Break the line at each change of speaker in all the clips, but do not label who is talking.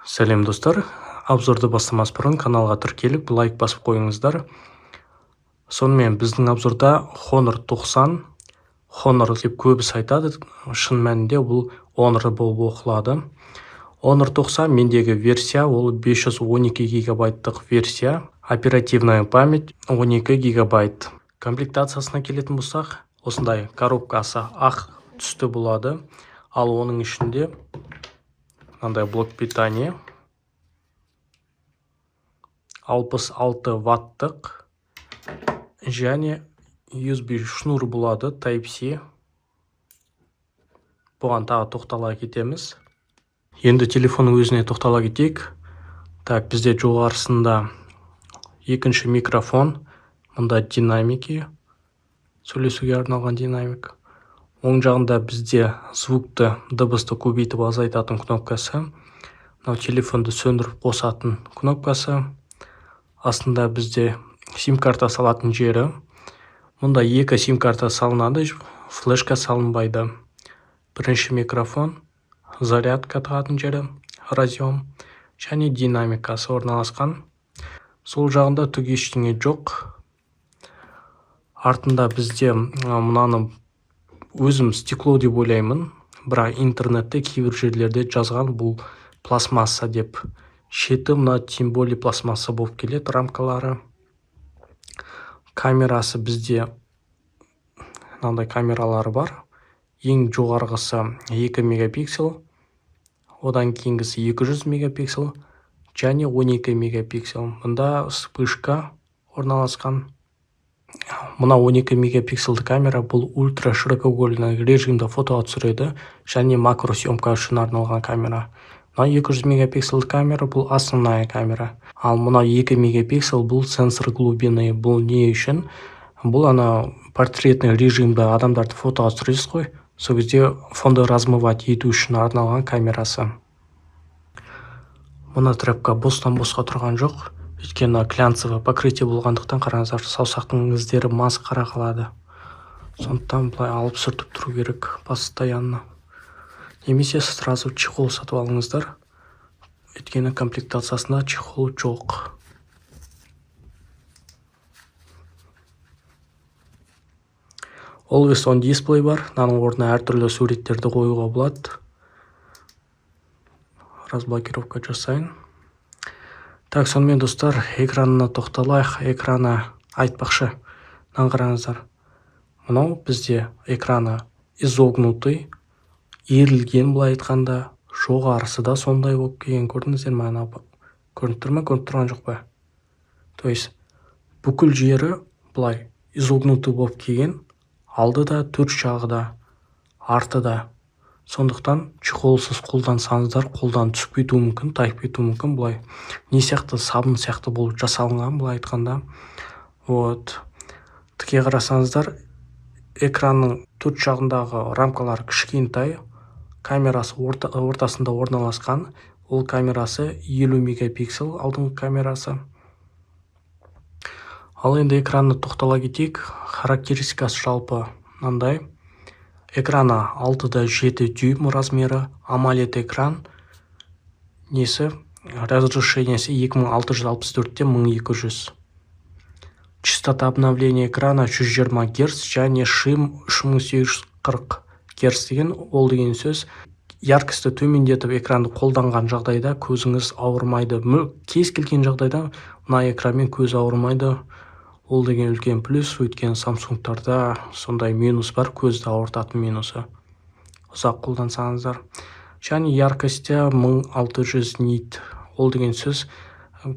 Сәлем, достар! Обзорды бастамас бұрын каналға тіркеліп, лайк басып қойыңыздар. Сонымен, біздің обзорда Honor 90. Honor деп көбісі айтады, шын мәнінде бұл Honor болып оқылады. Honor 90, мендегі версия ол 512 гигабайттық версия, оперативная память 12 гигабайт. Комплектациясына келетін болсақ, осындай коробкасы ақ түсті болады, ал оның ішінде мынандай блок питания 66 ваттық және USB шнур болады Type-C. Бұған тағы тоқтала кетеміз. Енді телефонның өзіне тоқтала кетейік. Так, бізде жоғарысында екінші микрофон, мында динамики, сөйлесуге арналған динамик. Оң жағында бізде звукты, дыбысты көбейтіп азайтатын кнопкасы, мынау телефонды сөндіріп қосатын кнопкасы. Астында бізде сим карта салатын жері. Мұнда екі сим карта салынады, флешка салынбайды. Бірінші микрофон, зарядка тағатын жері, разъем және динамикасы орналасқан. Сол жағында түк ештеңе жоқ. Артында бізде мынаны өзім стекло деп ойлаймын, бірақ интернетте кейбір жерлерде жазған бұл пластмасса деп. Шеті мына тем более пластмасса болып келеді, рамкалары. Камерасы бізде мынандай камералары бар: ең жоғарғысы 2 мегапиксель, одан кейінгісі 200 мегапиксель және 12 мегапиксель. Мұнда вспышка орналасқан. Мына 12 мегапиксельді камера бұл ультра широкоугольный режимде фотоға түсіреді және макросъемка үшін арналған камера. Мына 200 мегапиксельді камера бұл основная камера, ал мына 2 мегапиксель бұл сенсор глубины. Бұл не үшін? Бұл ана портретный режимде адамдарды фотоға түсіресіз ғой, сол кезде фонды размывать ету үшін арналған камерасы. Мына тряпка бостан босқа тұрған жоқ, өйткені глянцевый покрытие болғандықтан, қараңыздар, саусақтың іздері масқара қалады. Сондықтан былай алып сүртіп тұру керек постоянно немесе сразу чехол сатып алыңыздар, өйткені комплектациясында чехол жоқ. Always on display бар, мынаның орнына әртүрлі суреттерді қоюға болады. Разблокировка жасайын. Так, сонымен, достар, экранына тоқталайық. Экраны айтпақшы, мынаны қараңыздар, мынау бізде экраны изогнутый, иірілген былай айтқанда. Жоғарысы да сондай болып келген, көрдіңіздер ме? Ана көрініп тұр ма, көрініп тұрған жоқ па? То есть бүкіл жері былай изогнутый болып келген, алды да, төрт жағы да, арты да. Сондықтан чехолсыз қолдансаңыздар, қолдан түсіп кетуі мүмкін, тайып кетуі мүмкін. Былай не сияқты, сабын сияқты болып жасалынған былай айтқанда. Вот тіке қарасаңыздар, экранның төрт жағындағы рамкалары кішкентай, камерасы ортасында орналасқан. Ол камерасы 50 мегапиксель, алдыңғы камерасы. Ал енді экранына тоқтала кетейік. Характеристикасы жалпы мынандай: экраны 6,7 дюйм размері, AMOLED экран, несі, разрешениесі 2664-те 1200, частота обновления экрана 120 герц және ШИМ 3840 герц деген. Ол деген сөз, яркостьті төмендетіп экранды қолданған жағдайда көзіңіз ауырмайды. Кез келген жағдайда мына экранмен көз ауырмайды. Ол деген үлкен плюс, өйткені Самсунгтарда сондай минус бар, көзді ауыртатын минусы ұзақ қолдансаңыздар. Және яркости 1600 нит. Ол деген сөз,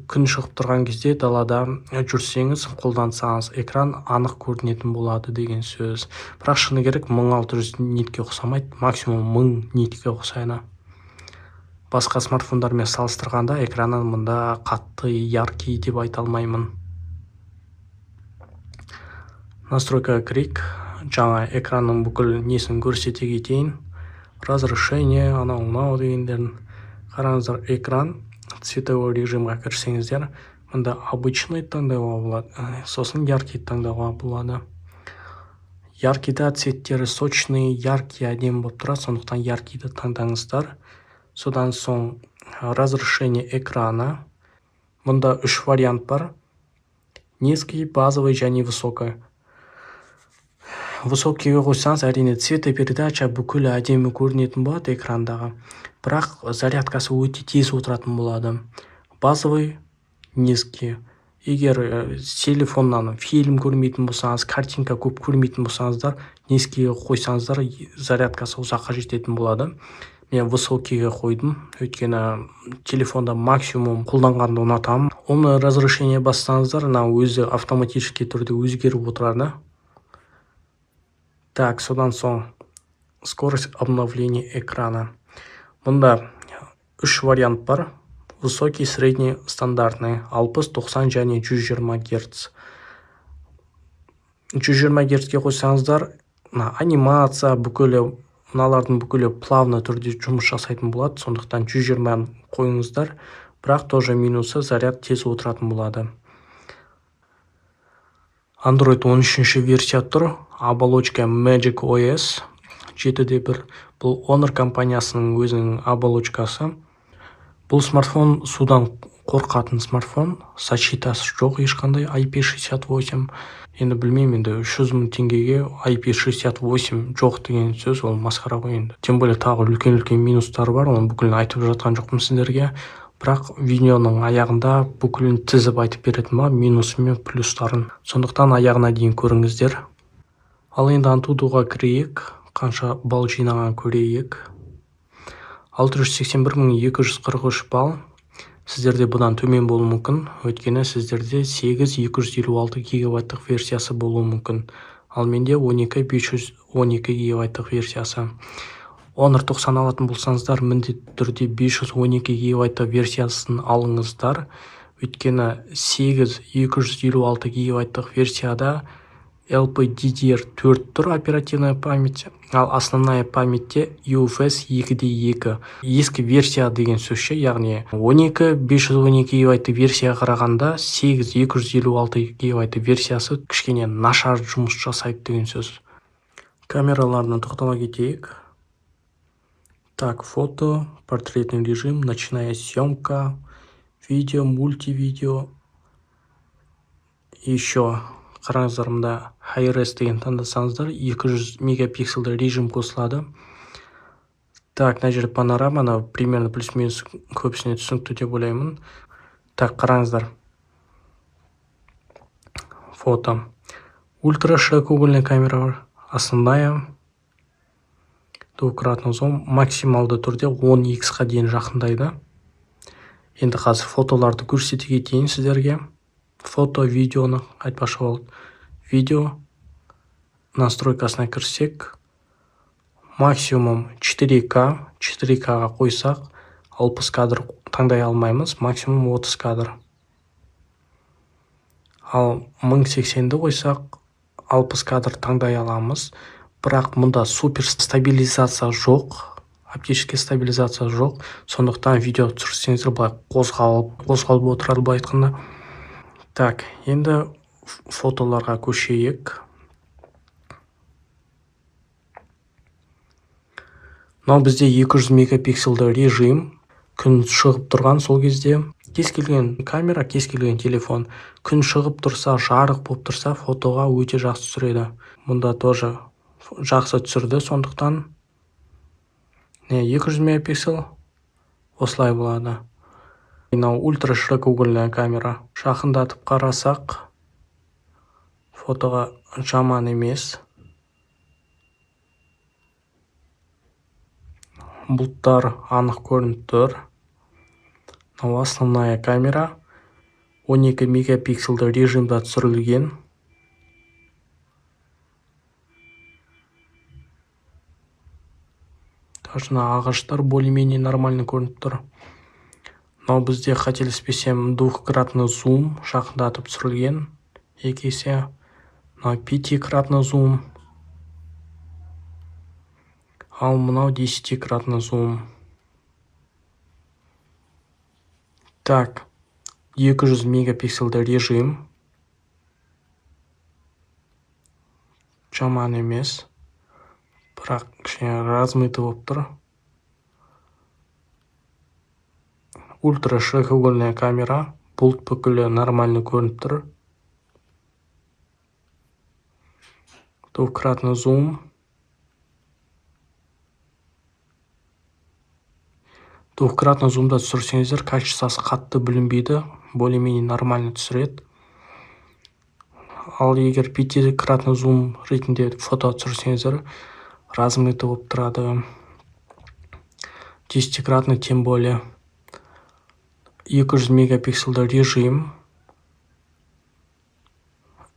күн шығып тұрған кезде далада жүрсеңіз, қолдансаңыз, экран анық көрінетін болады деген сөз. Бірақ шыны керек, 1600 нитке ұқсамайды, максимум 1000 нитке ұқсайды. Басқа смартфондармен салыстырғанда экраны мұнда қатты яркий деп айта алмаймын. Настройкаға кірейік. Жаңа экранның бүкіл несін көрсете кетейін, разрешение, анау мынау дегендерін. Қараңыздар, экран цветовой режимға кірсеңіздер, мында обычный таңдауға болады, сосын яркий таңдауға болады. Яркийда цветтері сочный, яркий, әдемі болып тұрады, сондықтан яркийді таңдаңыздар. Содан соң Разрешение экрана. Мұнда үш вариант бар: низкий, базовый және высокий. Высокийге қойсаңыз, әрине, цветопередача бүкіл әдемі көрінетін болады экрандағы, бірақ зарядкасы өте тез отыратын болады. Базовый, низкий. Егер телефоннан фильм көрмейтін болсаңыз, картинка көп көрмейтін болсаңыздар, низкийге қойсаңыздар, зарядкасы ұзаққа жететін болады. Мен высокийге қойдым, өйткені телефонда максимум қолданғанды ұнатамын. Оны разрешение бассаңыздар, мына өзі автоматически түрде өзгеріп отырады. Так, содан соң скорость обновления экрана. Мұнда үш вариант бар: высокий, средний, стандартный. 60, 90 және 120 герц. 120 герцке қойсаңыздар, мына анимация бүкілі, мыналардың бүкілі плавно түрде жұмыс жасайтын болады. Сондықтан 120 қойыңыздар, бірақ тоже минусы: заряд тез отыратын болады. Android 13 версия тұр, оболочка Magic OS 7.1. Бұл Honor компаниясының өзінің оболочкасы. Бұл смартфон судан қорқатын смартфон, защитасы жоқ ешқандай, IP68. Енді білмеймін, енді 300 мың теңгеге IP68 жоқ деген сөз ол масқара ғой енді. Тем более тағы үлкен үлкен минустары бар, оның бүкілін айтып жатқан жоқпын сіздерге, бірақ видеоның аяғында бүкілін тізіп айтып беретін боламын, минусы мен плюстарын. Сондықтан аяғына дейін көріңіздер. Ал енді Антутуға кірейік, қанша балл жинаған көрейік. 681 243 балл. Сіздерде бұдан төмен болуы мүмкін, өйткені сіздерде 8 256 гигабайттық версиясы болуы мүмкін, ал менде 12 512 гигабайттық версиясы. Honor 90 алатын болсаңыздар, міндетті түрде 512 гигабайттық версиясын алыңыздар, өйткені 8 256 гигабайттық версияда LPDDR4 тұр оперативная память, ал основная памятьте UFS 2.2, ескі версия деген сөз ше. Яғни 12 512 гигабайтты версияға қарағанда 8 256 гигабайтты версиясы кішкене нашар жұмыс жасайды деген сөз. Камераларына тоқтала кетейік. Так, фото, портретный режим, ночная съемка, видео, мультивидео. Еще қараңыздар, мында Hi-Res деген таңдасаңыздар, 200 мегапикселді режим қосылады. Так, мына жерде панораманы примерно плюс минус көбісіне түсінікті деп ойлаймын. Так, қараңыздар, фото, ультра широкоугольная камера бар, основная, двукратный зум, максималды түрде 10 х-қа дейін жақындайды. Енді қазір фотоларды көрсете кетейін сіздерге. Фото, видеоны айтпақшы болды. Видео настройкасына кірсек, максимум 4К. 4К-ға қойсақ, 60 кадр таңдай алмаймыз, максимум 30 кадр. Ал 1080-ді қойсақ, 60 кадр таңдай аламыз, бірақ мұнда супер стабилизация жоқ, оптический стабилизация жоқ. Сондықтан видео түсірсеңіздер, былай қозғалып қозғалып отырады, былай айтқанда. Так, енді фотоларға көшейік. Мынау бізде 200 мегапикселді режим. Күн шығып тұрған сол кезде, кез келген камера, кез келген телефон күн шығып тұрса, жарық болып тұрса, фотоға өте жақсы түсіреді. Мұнда тоже жақсы түсірді. Сондықтан не 200 мегапиксель осылай болады. Мынау ультра широкоугольная камера. Жақындатып қарасақ, фотоға жаман емес, бұлттар анық көрініп тұр. Мынау основная камера, 12 мегапикселді режимда түсірілген. Даже мына ағаштар более-менее нормально көрініп тұр. Мынау бізде, қателеспесем, двухкратный зум, жақындатып түсірілген екі есе. Мынау пятикратный зум, ал мынау десятикратный зум. Так, 200 мегапикселді режим жаман емес, бірақ кішкене размытый болып тұр. Ультра широкоугольная камера, бұлт бүкілі нормально көрініп тұр. Двукратный зум. Двухкратный зумда түсірсеңіздер, качествосы қатты бүлінбейді, более менее нормально түсіреді. Ал егер пятикратный зум ретінде фото түсірсеңіздер, размытый болып тұрады. Десятикратный тем более. 200 мегапикселді режим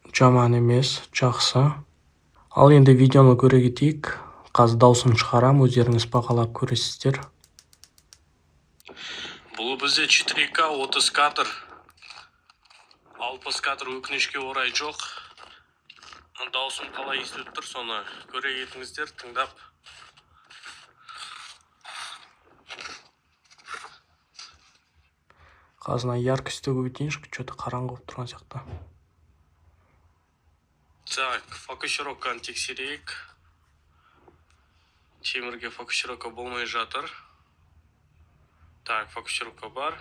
жаман емес, жақсы. Ал енді видеоны көре кетейік. Қазір дауысын шығарам, өздеріңіз бағалап көресіздер. Бұл бізде 4К 30 кадр, 60 кадр өкінішке орай жоқ. Дауысым қалай естіліп тұр, соны көре кетіңіздер тыңдап. Қазір мына яркостьті көбейтейінші, че то қараңғы болып тұрған сияқты. Так, фокусировканы тексерейік. Темірге фокусировка болмай жатыр. Так, фокусировка бар,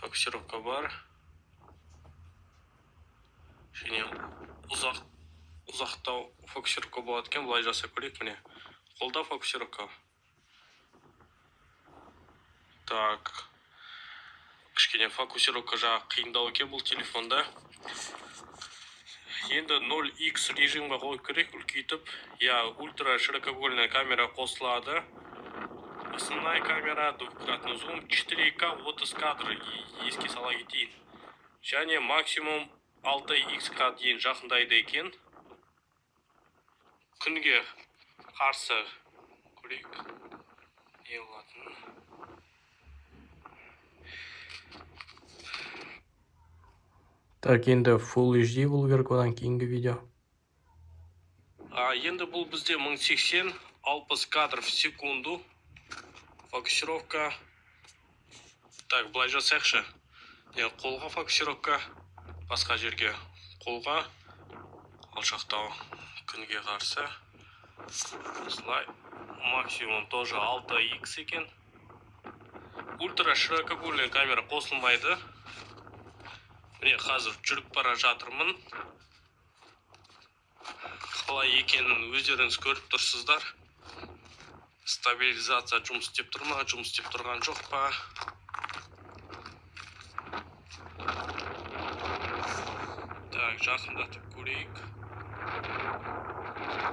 фокусировка бар. Және ұзақ, ұзақтау фокусировка болады екен. Былай жасап көрейік. Міне, қолда фокусировка. Так, кішкене фокусировка жағы қиындау екен бұл телефонда. Енді 0x режимға қойып көрейік, үлкейтіп. Иә, ультра широкоугольная камера қосылады, основная камера, двукратный зум, 4К 30 кадр, еске сала кетейін. Және максимум 6x-қа дейін жақындайды екен. Күнге қарсы көрейік, не болатынын. Так, енді Full HD болу керек одан кейінгі видео. Енді бұл бізде 1080, 60 кадр в секунду фокусировка. Так, былай жасайықшы. Не, қолға фокусировка, басқа жерге, қолға алшақтау, күнге қарсы осылай. Максимум тоже 6x екен. Ультра широкоугольная камера қосылмайды. Міне, қазір жүріп бара жатырмын, қалай екенін өздеріңіз көріп тұрсыздар. Стабилизация жұмыс істеп тұр ма, жұмыс істеп тұрған жоқ па? Так, жақындатып көрейік.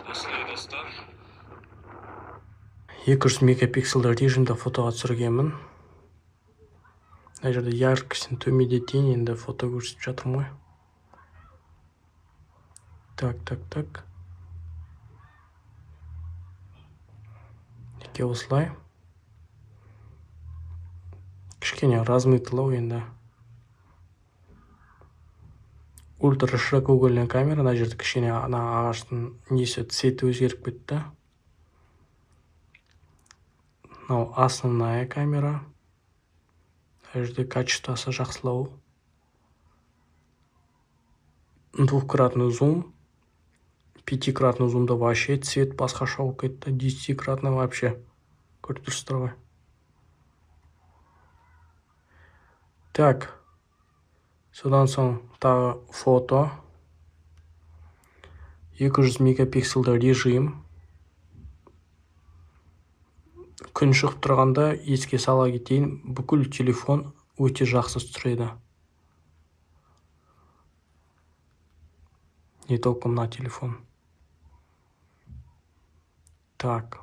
Осылай, достар. 200 мегапикселді режимде фотоға түсіргенмін. Мына жерде яркостьін төмендетейін, енді фото көрсетіп жатырмын ғой. Так, так, так. Неге осылай? Кішкене размытылау енді. Ультра широкоугольная камера. Мына жерде кішкене ана ағаштың несі, цветі өзгеріп кетті. Мынау основная камера, мына жерде качествосы жақсылау. Двухкратный зум, пятикратный зумда вообще цвет басқаша болып кетті. Десятикратный вообще көріп тұрсыздар ғой. Так, содан соң тағы фото. 200 мегапикселді режим. Күн шығып тұрғанда, еске сала кетейін, бүкіл телефон өте жақсы түсіреді, не только мына телефон. Так,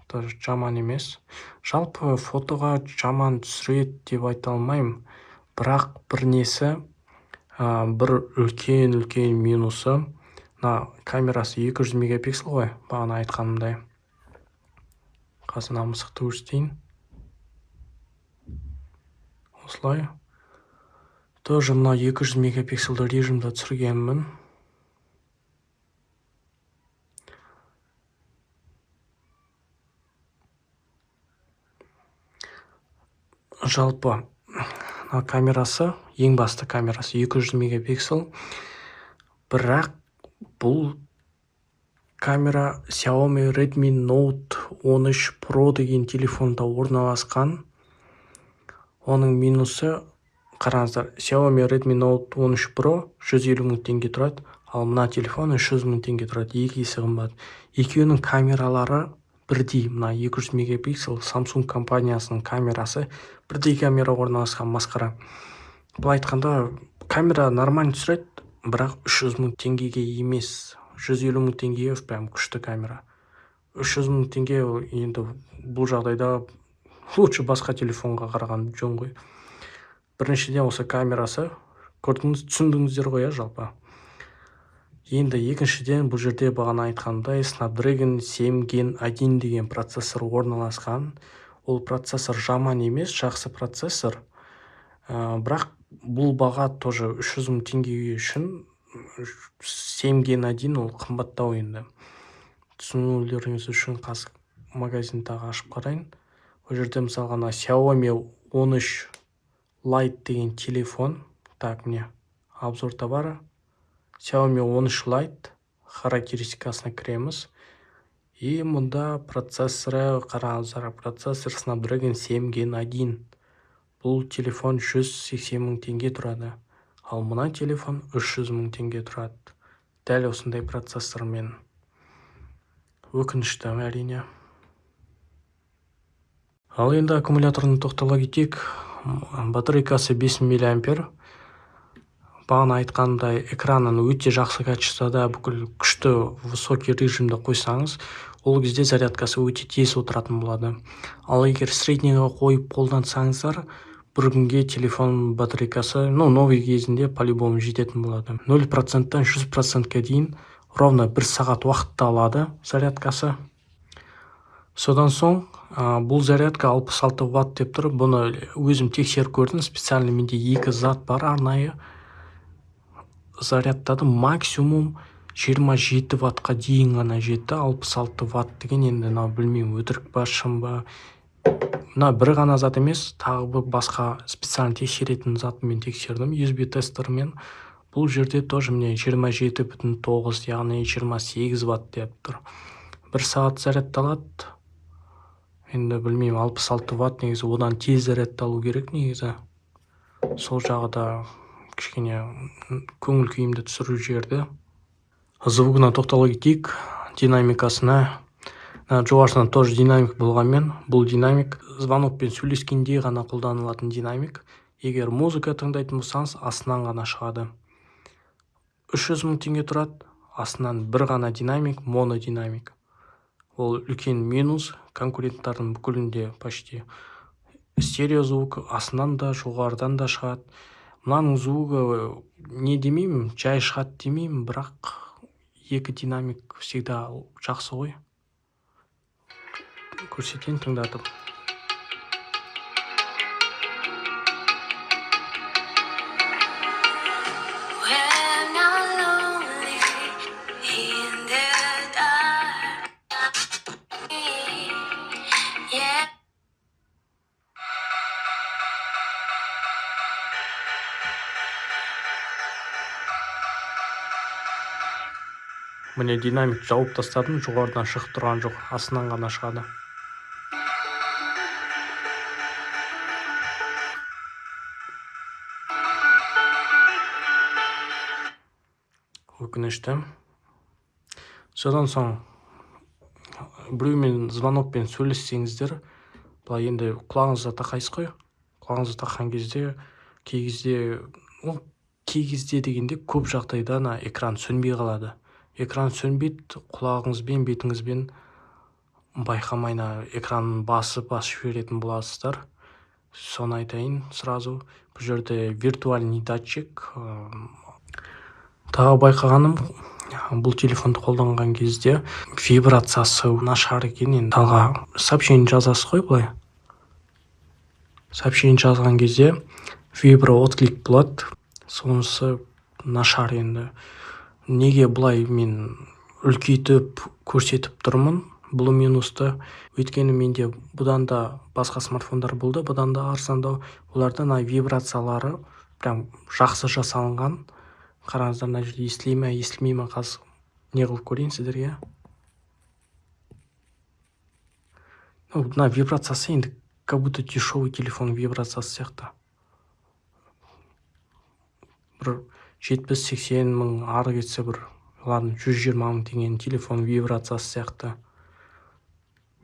даже жаман емес. Жалпы фотоға жаман түсіреді деп айта алмаймын, бірақ бір несі, бір үлкен үлкен минусы: мына камерасы 200 мегапиксель ғой, бағана айтқанымдай. Қазір мына мысықты көрсетейін. Осылай. Тоже мына 200 мегапикселді режимде түсіргенмін. Жалпы мына камерасы, ең басты камерасы 200 мегапиксель, бірақ бұл Камера Xiaomi Redmi Note 13 Pro деген телефонда орналасқан. Оның минусы, қараңыздар, Xiaomi Redmi Note 13 Pro 150 мың теңге тұрады, ал мына телефон 300 мың теңге тұрады, 2 есе қымбат. Екеуінің камералары бірдей, мына 200 мегапиксель Samsung компаниясының камерасы, бірдей камера орналасқан. Масқара. Былай айтқанда, камера нормально түсіреді, бірақ 300 мың теңгеге емес. 150 мың теңгеге прям күшті камера. 300 мың теңге енді бұл жағдайда лучше басқа телефонға қараған жөн ғой. Біріншіден, осы камерасы, көрдіңіз, түсіндіңіздер ғой, иә, жалпы. Енді екіншіден, бұл жерде бағана айтқандай Snapdragon 7 Gen 1 деген процессор орналасқан. Ол процессор жаман емес, жақсы процессор, бірақ бұл баға тоже 300 мың теңге үшін 7 Gen 1 ол қымбаттау. Енді түсінулеріңіз үшін қазір магазин тағы ашып қарайын. Ол жерде, мысалға, ана Xiaomi 13 Lite деген телефон. Так, міне, обзор товара, Xiaomi 13 Lite, характеристикасына кіреміз. И мұнда процессоры, қараңыздар, процессор Snapdragon 7 Gen 1. Бұл телефон 180 мың теңге тұрады, ал мына телефон 300 мың теңге тұрады дәл осындай процессормен. Өкінішті, әрине. Ал енді аккумуляторына тоқтала кетейік. Батарейкасы 5000 миллиампер. Бағана айтқандай, экранын өте жақсы качествода, бүкіл күшті высокий режимді қойсаңыз, ол кезде зарядкасы өте тез отыратын болады. Ал егер среднийға қойып қолдансаңыздар, бір күнге телефон батарейкасы, ну, новый кезінде по любому жететін болады. 0%-тан 100%-ке дейін ровно бір сағат уақытты алады зарядкасы. Содан соң бұл зарядка 66 ватт деп тұр. Бұны өзім тексеріп көрдім специально, менде екі зат бар, арнайы зарядтадым. Максимум 27 ваттқа дейін ғана жетті. 66 ватт деген енді мынау, білмеймін, өтірік па, шын ба. Мына бір ғана зат емес, тағы бір басқа специально тексеретін затымен тексердім, USB тестермен. Бұл жерде тоже, міне, 27,9, яғни 28 ватт деп тұр. Бір сағат зарядталады. Енді білмеймін, 66 ватт негізі одан тез зарядталу керек негізі. Сол жағы да кішкене көңіл күйімді түсіріп жіберді. Звугына тоқтала кетейік, динамикасына. Жоғарысынан тоже динамик болғанмен, бұл динамик звонокпен сөйлескенде ғана қолданылатын динамик. Егер музыка тыңдайтын болсаңыз, астынан ғана шығады. 300 мың теңге тұрады, астынан бір ғана динамик, монодинамик. Ол үлкен минус. Конкуренттардың бүкілінде почти стерео звук, астынан да, жоғарыдан да шығады. Мынаның звугы не демеймін, жай шығады демеймін, бірақ екі динамик всегда жақсы ғой. Көрсетейін тыңдатып.
When I'm lonely in the dark. Yeah.
Міне, динамик жауып тастадым, жоғарыдан шығып тұрған жоқ, астынан ғана шығады. Өкінішті. Содан соң біреумен звонокпен сөйлессеңіздер, былай енді құлағыңызға тақайсыз ғой. Құлағыңызға таққан кезде кей кезде, ол кей кезде дегенде, көп жағдайда ана экран сөнбей қалады. Экран сөнбейді, құлағыңызбен, бетіңізбен байқамай ана экранын басып жіберетін боласыздар. Соны айтайын сразу, бұл жерде виртуальный датчик. Тағы байқағаным, бұл телефонды қолданған кезде вибрациясы нашар екен. Енді мысалға, сообщение жазасыз ғой, былай сообщение жазған кезде вибро отклик болады, сонысы нашар. Енді неге бұлай мен үлкейтіп көрсетіп тұрмын бұл минусты? Өйткені менде бұдан да басқа смартфондар болды, бұдан да арзандау, оларда ана вибрациялары прям жақсы жасалынған. Қараңыздар, мына жерде естіле ме, естілмей ме, қазір не қылып көрейін сіздерге. Ну, мына вибрациясы енді как будто дешевый телефон вибрациясы сияқты. Бір 70-80 мың, ары кетсе бір, ладно, 120 мың теңгенің телефон вибрациясы сияқты.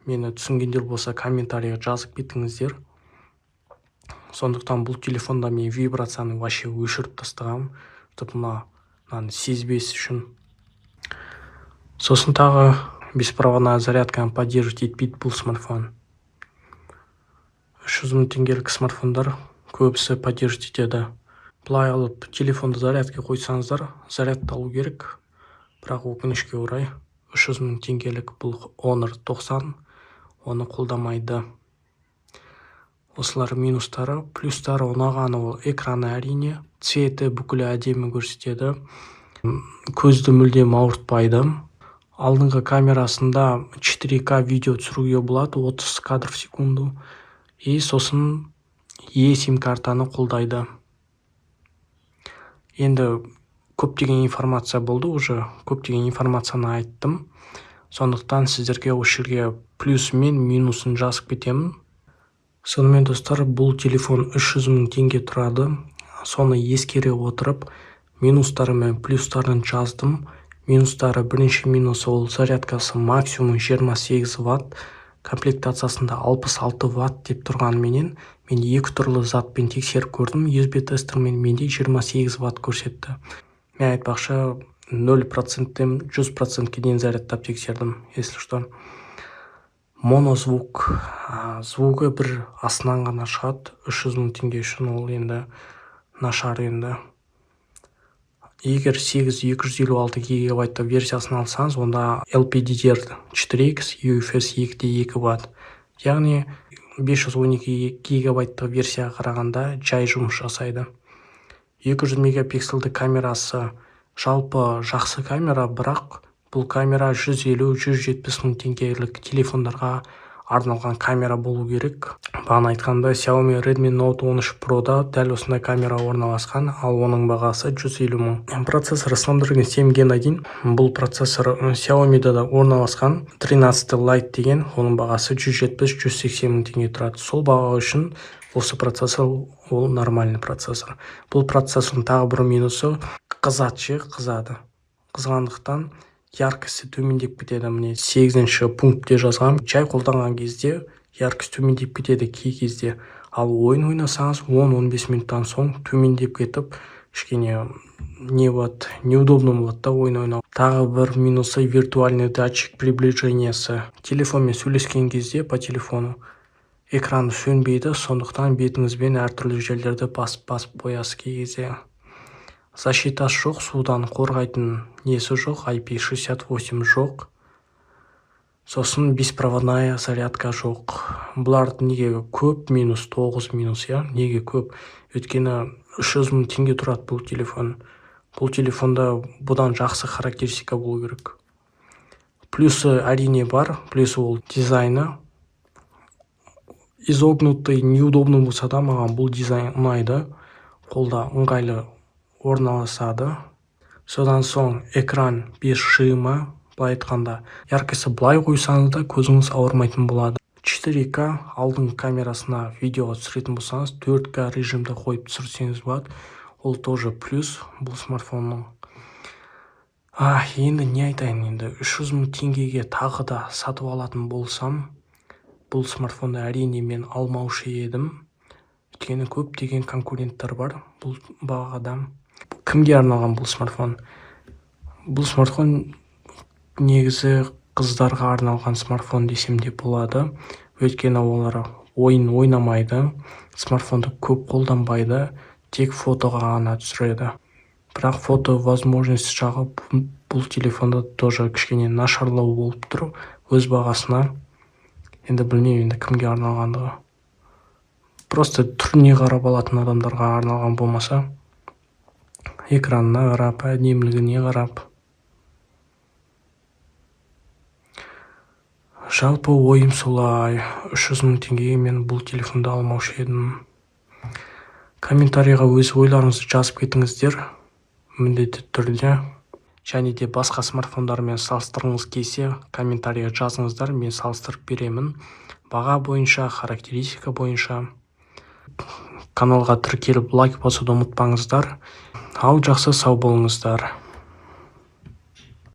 Мені түсінгендер болса, комментарийға жазып кетіңіздер. Сондықтан бұл телефонда мен вибрацияны вообще өшіріп тастағанмын, чтобы мынаны сезбес үшін. Сосын тағы беспроводная зарядканы поддерживать етпейді бұл смартфон. 300 мың теңгелік смартфондар көбісі поддерживать етеді. Былай алып, телефонды зарядке қойсаңыздар, зарядталу керек, бірақ, өкінішке орай, 300 мың теңгелік бұл Honor 90 оны қолдамайды. Осылар минустары. Плюстары, ұнағаны ол экраны, әрине, цветі бүкіл әдемі көрсетеді, көзді мүлдем ауыртпайды. Алдыңғы камерасында 4К видео түсіруге болады, 30 кадр в секунду, и сосын eSIM картаны қолдайды. Енді көптеген информация болды, уже көптеген информацияны айттым, сондықтан сіздерге осы жерге плюсы мен минусын жазып кетемін. Сонымен, достар, бұл телефон 300 мың теңге тұрады. Соны ескере отырып, минустары мен плюстарын жаздым. Минустары: бірінші минусы ол зарядкасы максимум 28 ватт. Комплектациясында 66 ватт деп тұрғанменен, мен екі түрлі затпен тексеріп көрдім, USB тестермен, менде 28 ватт көрсетті. Мен, айтпақшы, 0%-тен 100%-ке дейін зарядтап тексердім, если что. Монозвук, звугы бір астынан ғана шығады. 300 мың теңге үшін ол енді нашар. Енді егер 8 256 гигабайтты версиясын алсаңыз, онда LPDDR 4X, UFS 2.2 болады, яғни 512 гигабайттық версияға қарағанда жай жұмыс жасайды. 200 мегапиксельді камерасы жалпы жақсы камера, бірақ бұл камера 150-170 мың теңгелік телефондарға арналған камера болу керек. Бағана айтқандай, Xiaomi Redmi Note 13 Pro'да дәл осындай камера орналасқан, ал оның бағасы 150 мың. Процессор Snapdragon 7 Gen 1. Бұл процессор Xiaomi'да да орналасқан, 13 Lite деген, оның бағасы 170-180 мың теңге тұрады. Сол баға үшін осы процессор ол нормальный процессор. Бұл процессордың тағы бір минусы қызады ше, қызады. Қызғандықтан яркости төмендеп кетеді. Міне, сегізінші пунктте жазған: жай қолданған кезде яркость төмендеп кетеді кей кезде, ал ойын ойнасаңыз, 10-15 минуттан соң төмендеп кетіп, кішкене не болады, неудобно болады да ойын ойнау. Тағы бір минусы виртуальный датчик приближениесі. Телефонмен сөйлескен кезде, по телефону, экраны сөнбейді, сондықтан бетіңізбен әртүрлі жерлерді басып-басып қоясыз кей кезде. Защитасы жоқ, судан қорғайтын несі жоқ, IP68 жоқ, сосын беспроводная зарядка жоқ. Бұлар неге көп минус? Тоғыз минус, иә. Неге көп? Өйткені 300 мың теңге тұрады бұл телефон. Бұл телефонда бұдан жақсы характеристика болу керек. Плюсы, әрине, бар. Плюсы ол дизайны изогнутый, неудобный болса да, маған бұл дизайн ұнайды, қолда ыңғайлы орналасады. Содан соң экран без шима, былай айтқанда, яркости былай қойсаңыз да, көзіңіз ауырмайтын болады. 4К алдыңғы камерасына видеоға түсіретін болсаңыз, 4К режимді қойып түсірсеңіз болады, ол тоже плюс бұл смартфонның. Енді не айтайын? Енді 300 мың теңгеге тағы да сатып алатын болсам, бұл смартфонды, әрине, мен алмаушы едім, өйткені көптеген конкуренттер бар бұл бағада. Кімге арналған бұл смартфон? Бұл смартфон негізі қыздарға арналған смартфон десем де болады, өйткені олар ойын ойнамайды, смартфонды көп қолданбайды, тек фотоға ғана түсіреді. Бірақ фото возможность жағы бұл телефонда тоже кішкене нашарлау болып тұр өз бағасына. Енді білмеймін, енді кімге арналғандығы, просто түріне қарап алатын адамдарға арналған болмаса, экранына қарап, әдемілігіне қарап. Жалпы ойым солай: 300 мың теңгеге мен бұл телефонды алмаушы едім. Комментарийға өз ойларыңызды жазып кетіңіздер міндетті түрде. Және де басқа смартфондармен салыстырғыңыз келсе, комментарий жазыңыздар, мен салыстырып беремін баға бойынша, характеристика бойынша. Каналға тіркеліп, лайк басуды ұмытпаңыздар. Ал жақсы, сау болыңыздар.